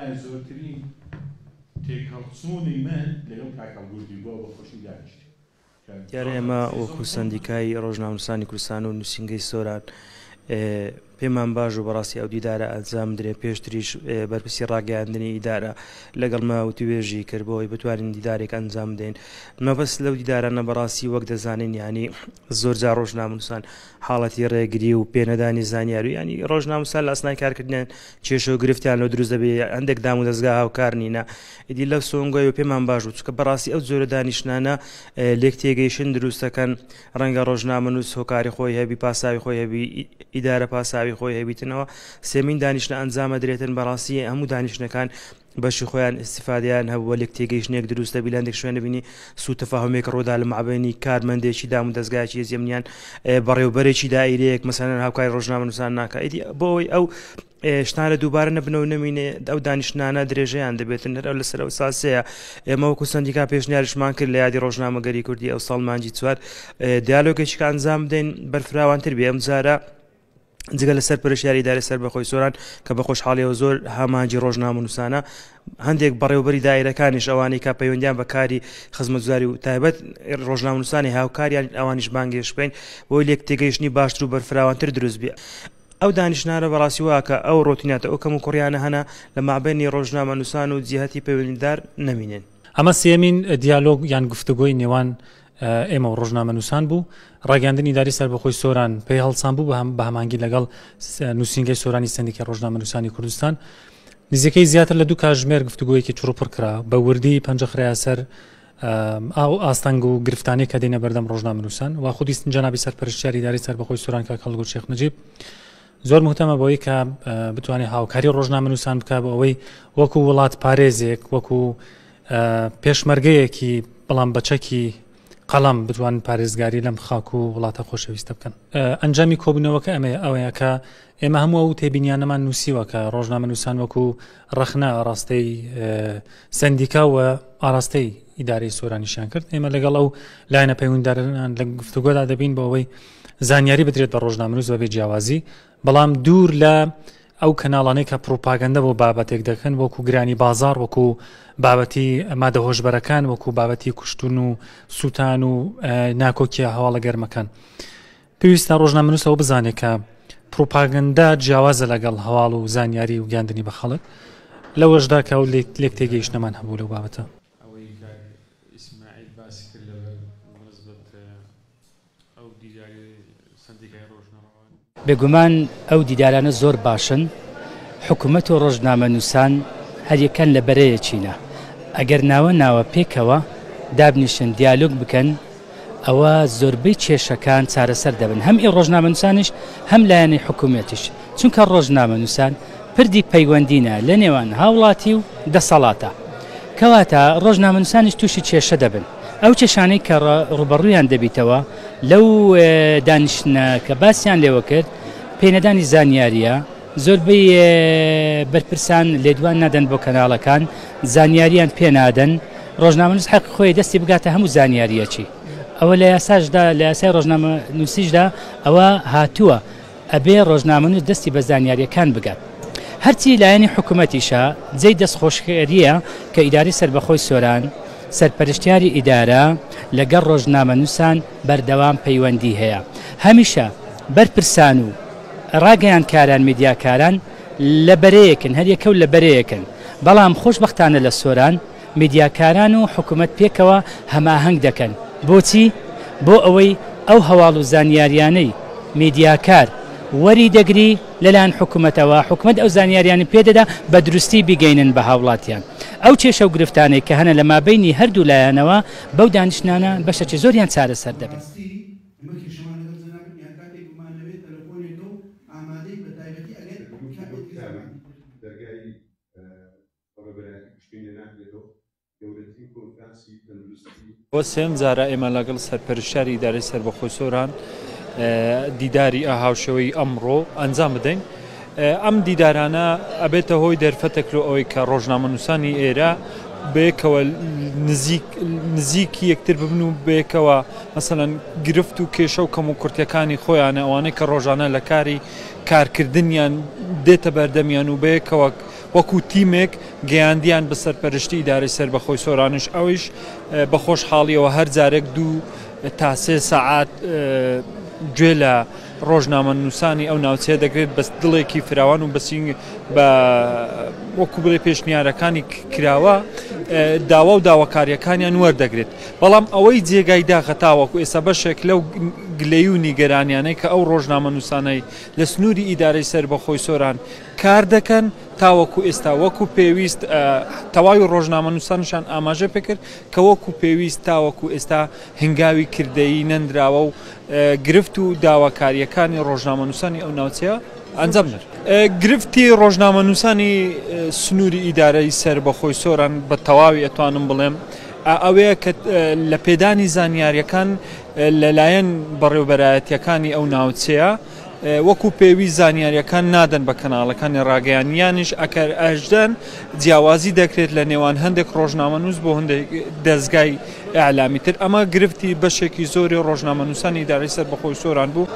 وایە زۆرترین تێکهەڵچوونی من لەگەڵ کاک هەڵگوردی بووە بە خۆشی دانیشتین. دیارە ئێمە وەکو سەندیکای ڕۆژنامەنووسانی کوردستان و نووسینگەی سۆران پێمان باش و بەڕاستی ئەو دیدارە ئەنجام درێ پێشتریش بەرپرسی ڕاگەیاندنی ئیدارە لەگەڵ ما وتوێژی کرد بۆ ئەوەی بتوانین دیدارێک ئەنجام بدەین. مەبەست لەو دیدارانە بەڕاستی وەک دەزانین یانی زۆر جار ڕۆژنامەنووسان حاڵەتی ڕێگری و پێنەدانی زانیاری ینی ڕۆژناموسان لە ئەسنای کارکردنیان کێشە و گرفتیان لۆ دروست دەبێ هەندێک دام و دەزگا هاوکار نینە ئیدی لەو سۆنگەی و پێمان باش بوو چونکە بەڕاستی ئەو جۆرە دانیشتنانە لێک تێگەیشتن دروستەکەن ڕەنگە ڕۆژنامەنووس هۆکاری خۆی هەبی پاساوی خۆی هەبی ئیدارە پاساوی خۆی هەبیتنەوە سێمین دانیشتە ئەنجامە درێتن بەڕاستی هەموو دانیشتنەکان بەشی خۆیان ئیستیفادەیان هەبووە لێک تێگەیشتنێک دروست دەبی لە هەندێک شوێن دەبینی سوو تەفاهمێک ڕوودا لە مابەینی کارمەندێکی دام و دەزگایەکی هێزی ئەمنیان بەڕێوبەرێکی دایرەیەک مەسەلەن هاوکاری ڕۆژنامەنووسان ناکا ئیدی بۆ ئەوەی ئەو شتانە دووبارە نەبنەوە نەمینێ ئەو دانیشتنانە درێژەیان دەبێتن هەر ئەو لەسەر ئەو ساسەیە ئێمە وەکو سەندیکا پێشنیاریشمان کرد لە یادی ڕۆژنامەگەری کوردی ئەو ساڵ مانگی چوار دیالۆگێکی کە ئەنجام بدەین بەرفراوانتر بێ ئەم جارە جگە لە سەرپەرشتیاری ئیدارەی سەربەخۆی سۆران کە بە خۆشحاڵیەوە زۆر هامانجی ڕۆژنامەنووسانە هەندێک بەڕێوبەری دایرەکانیش ئەوانەی کە پەیوەندیان بە کاری خزمەتگوزاری و تایبەت ڕۆژنامەنووسانی هاوکاریان ئەوانیش بانگێش بکەین بۆی لێک تێگەیشتنی باشتر و بەرفراوانتر دروست بێ. ئەو دانیشتنانە بەڕاستی واکە ئەو ڕۆتیناتە ئەو کەم و کوڕیانە هەنە لە مابەینی ڕۆژنامەنووسان و جیهەتی پەیوەندیدار نەمینێن. ئەمە سێیەمین دیالۆگ یان گفتوگۆی نێوان ئێمە و ڕۆژنامەنووسان بوو. ڕاگەیاندنی ئیدارەی سەربەخۆی سۆران پێی هەڵسان بوو بە هەماهەنگی لەگەڵ نووسینگەی سۆرانی سەندیکای ڕۆژنامەنووسانی کوردستان. نزیکەی زیاتر لە دوو کاتژمێر گفتوگۆیەکی چڕوپڕ کرا، بە وردی پەنجە خرایە سەر ئەو ئاستەنگ و گرفتانەی کە دێنە بەردەم ڕۆژنامەنووسان و خودی جەنابی سەرپەرشتیاری ئیدارەی سەربەخۆی سۆران کاک هەڵگورد شێخ نەجیب زۆر مهتەمە بەوەی کە بتوانێت هاوکاری ڕۆژنامەنووسان بکە بۆ ئەوەی وەکو وڵات پارێزێک وەکو پێشمەرگەیەکی بەڵام بە چەکی قەڵەم بتوانن پارێزگاری لەم خاک و وڵاتە خۆشەویستە بکەن. ئەنجامی کۆبوونەوەکە ئەمەیە ئەوەیە کە ئێمە هەموو ئەو تێبینیانەمان نووسیوە کە ڕۆژنامەنووسان وەکو ڕەخنە ئاڕاستەی سەندیکا و ئاراستەی ئیدارەی سۆرانیشیان کرد. ئێمە لەگەڵ ئەو لایەنە پەیوەندیداران لە گفتوگۆدا دەبین بۆ ئەوەی زانیاری بدرێت بە ڕۆژنامەنووس بەبێ جیاوازی، بەڵام دوور لە ئەو کەناڵانەی کە پڕوپاگەندە بۆ بابەتێک دەکەن وەکو گرانی بازاڕ، وەکو بابەتی مادە هۆشبەرەکان، وەکو بابەتی کوشتن و سووتان و ناکۆکیە هەواڵە گەرمەکان. پێویستە ڕۆژنامەنووس ئەوە بزانێت کە پڕوپاگەندە جیاوازە لەگەڵ هەواڵ و زانیاری و گەیاندنی بە خەڵک، لەوەشدا کە ئەو لێک تێگەیشتنەمان هەبوو لەو بابەتە. ئەوەی کاک ئیسماعیل باسی کرد لەبەر بەنسبەت ئەو دیداری سەندیکای ڕۆژنامەوان. بێگومان ئەو دیدارانە زۆر باشن، حکومەت و ڕۆژنامەنووسان هەریەکەن لە بەرەیەکینە، ئەگەر ناوە ناوە پێکەوە دابنیشن دیالۆگ بکەن ئەوە زۆربەی کێشەکان چارەسەر دەبن هەم ئی ڕۆژنامەنووسانیش هەم لایەنی حکومەتیش، چونکە ڕۆژنامەنووسان پردی پەیوەندینە لە نێوان هاوڵاتی و دەسەڵاتە، کەواتە ڕۆژنامەنووسانیش تووشی کێشە دەبن. ئەو کێشانەی کە ڕووبەڕوویان دەبیتەوە لەو دانیشتنە کە باسیان لێوە کرد، پێنەدانی زانیارییە، زۆربەی بەرپرسان لێدوان نادەن بۆ کەناڵەکان، زانیارییان پێ نادەن، ڕۆژنامەنووس حەقی خۆیە دەستی بگاتە هەموو زانیارییەکی، ئەوە لە یاساشدا لە یاسای ڕۆژنامەنووسیشدا ئەوە هاتووە. ئەبێ ڕۆژنامەنووس دەستی بە زانیارییەکان بگات. هەرچی لایەنی حکومەتیشە، جێی دەستخۆشکەرییە کە ئیدارەی سەربەخۆی سۆران، سەرپەرشتیاری ئیدارە لەگەڵ ڕۆژنامەنووسان بەردەوام پەیوەندی هەیە. هەمیشە بەرپرسان و ڕاگەیاندکاران، میدیاکاران لە بەرەیەکن، هەریەکەو لە بەرەیەکن. بەڵام خۆشبەختانە لە سۆران، میدیاکاران و حکومەت پێکەوە هەماهەنگ دەکەن. بۆچی؟ بۆ ئەوەی ئەو هەواڵ و زانیاریانەی میدیاکار وەری دەگری لەلایەن حکومەتەوە، حکومەت ئەو زانیاریانە پێ دەدا بە دروستی بیگەینن بە هاوڵاتیان. ئەو کێشە و گرفتانەی کە هەنە لە مابەینی هەردوو لایەنەوە بەو دانیشتنانە بەشەکی زۆریان چارەسەر دەبن. بەڕێوەبەرایەتی کوشتنی لێ ناکرێتەوە، گەورەترین کۆنفرانسی تەندروستی. بۆ سێیەم جارە ئێمە لەگەڵ سەرپەرشتیاری ئیدارەی سەربەخۆی سۆران دیداری هاوشێوەی ئەمڕۆ ئەنجام بدەین. ئەم دیدارانە ئەبێتە هۆی دەرفەتێک لۆ ئەوەی کە ڕۆژنامەنووسانی ئێرە بەیەکەوە نزیک نزیکی یەکتر ببن و بەیەکەوە مەسەلەن گرفت و کێشە و کەموکورتیەکانی خۆیانە ئەوانەی کە ڕۆژانە لە کاری کارکردنیان دێتە بەردەمیان و بەیەکەوە وەکو تیمێک گەیاندیان بە سەرپەرشتی ئیدارەی سەربەخۆی سۆرانیش ئەویش بە خۆشحاڵیەوە هەر جارێک دوو تا سێ سەعات گوێ لە ڕۆژنامەنووسانی ئەو ناوچەیە دەگرێت بە دڵێکی فراوان و بەسینگ بە وەکو بڵێ پێشنیارەکانی کراوە داوا و داواکاریەکانیان وەردەگرێت بەڵام ئەوەی جێگای داخە تاوەکو ئێستا بەشێک لەو گلەی و نیگەرانیانەی کە ئەو ڕۆژنامەنووسانەی لە سنووری ئیدارەی سەربەخۆی سۆران کار دەکەن تاوەکو ئێستا وەکو پێویست تەواوی ڕۆژنامەنووسانیشان ئاماژە پێکرد کە وەکو پێویست تاوەکو ئێستا هەنگاوی کردەیی نەنراوە و گرفت و داواکارییەکانی ڕۆژنامەنووسانی ئەو ناوچەیە ئەنجام نەدرا. گرفتی ڕۆژنامەنووسانی سنووری ئیدارەی سەربەخۆی سۆران بە تەواوی ئەتوانم بڵێم ئەوەیە کە لە پێدانی زانیارییەکان لەلایەن بەڕێوبەرایەتییەکانی ئەو ناوچەیە وەکو پێویست زانیاریەکان نادەن بە کەناڵەکانی ڕاگەیاندن یانیش ئەکەر ئەشدەن جیاوازی دەکرێت لە نێوان هەندێک ڕۆژنامەنووس بۆ هەندێک دەزگای ئیعلامی تر ئەمە گرفتی بەشێکی زۆری ڕۆژنامەنووسانی ئیدارەی سەربەخۆی سۆران بوو.